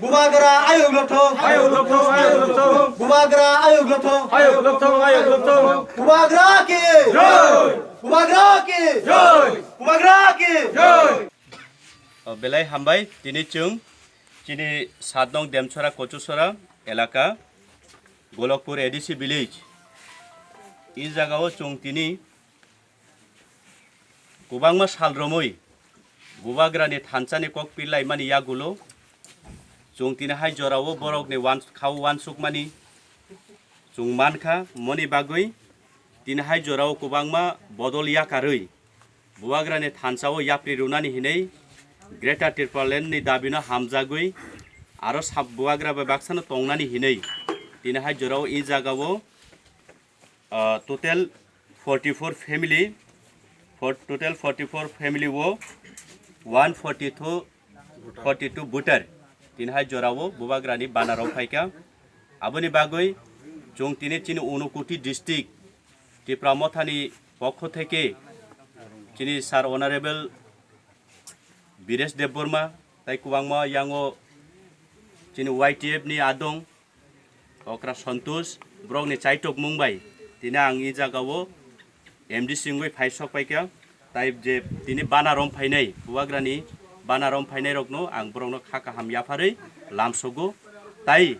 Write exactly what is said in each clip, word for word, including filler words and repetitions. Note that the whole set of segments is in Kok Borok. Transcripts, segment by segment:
Bubagra ayuk lobthong. Ayuk lobthong, ayuk lobthong. Bubagra ayuk lobthong. Ayuk lobthong, ayuk lobthong. Bubagra ki. Jai. Bubagra ki. Jai. Bubagra ki. Jai. O belai hambai, tini chwng chini satnong Demchora Kochusora elaka Golokpur A D C village. I jagao chwng tini kwbangma sal romwi Bubagrani thansani kok pirlaimani yagulo chwng tini hai jorao borokni wan-, khao wansukmani chwng mankha, moni bagwi tini hai jorao kwbangma bodol yakarwi Bubagrani thansao yapri rwnani hinwi Greater Tipraland ni dabino hamjagwi aro sab Bubagra bai baksano tongnani hinwi tini hai jorao i jagao, ah, total forty four family, for, total forty four family o one forty two, forty two voter tini hai jorao Bubagrani bana rok phaikha. Aboni bagwi chwng tini chini Unakoti district Tipra Mothani pokho theke chini Sir Honorable Biresh Debbarma tai kwbangma yango chini Y T F ni adong okra Santosh borokni chaitokmung bai tini ang i jagao M D C wngwi phai sok paikha. Tai je tini bana rom phainai, Bubagrani bana rom phainai rokno ang borokno kha kaham yapharwi lamsogo. Tai,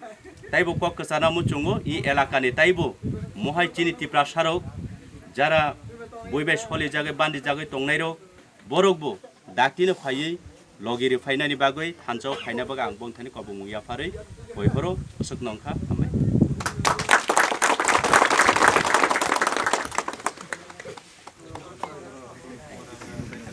taibo kok kwchana muchungo i elakani taibo mohai chini Tiprasarok jara bui bai solijagwi bandijagwi tongnairok borokbo daktino phaiwi logiri phainani bagwi thansao phaina bagwi ang bongthani kobongmung yapharwi poiphoro aswk nongkha hambai.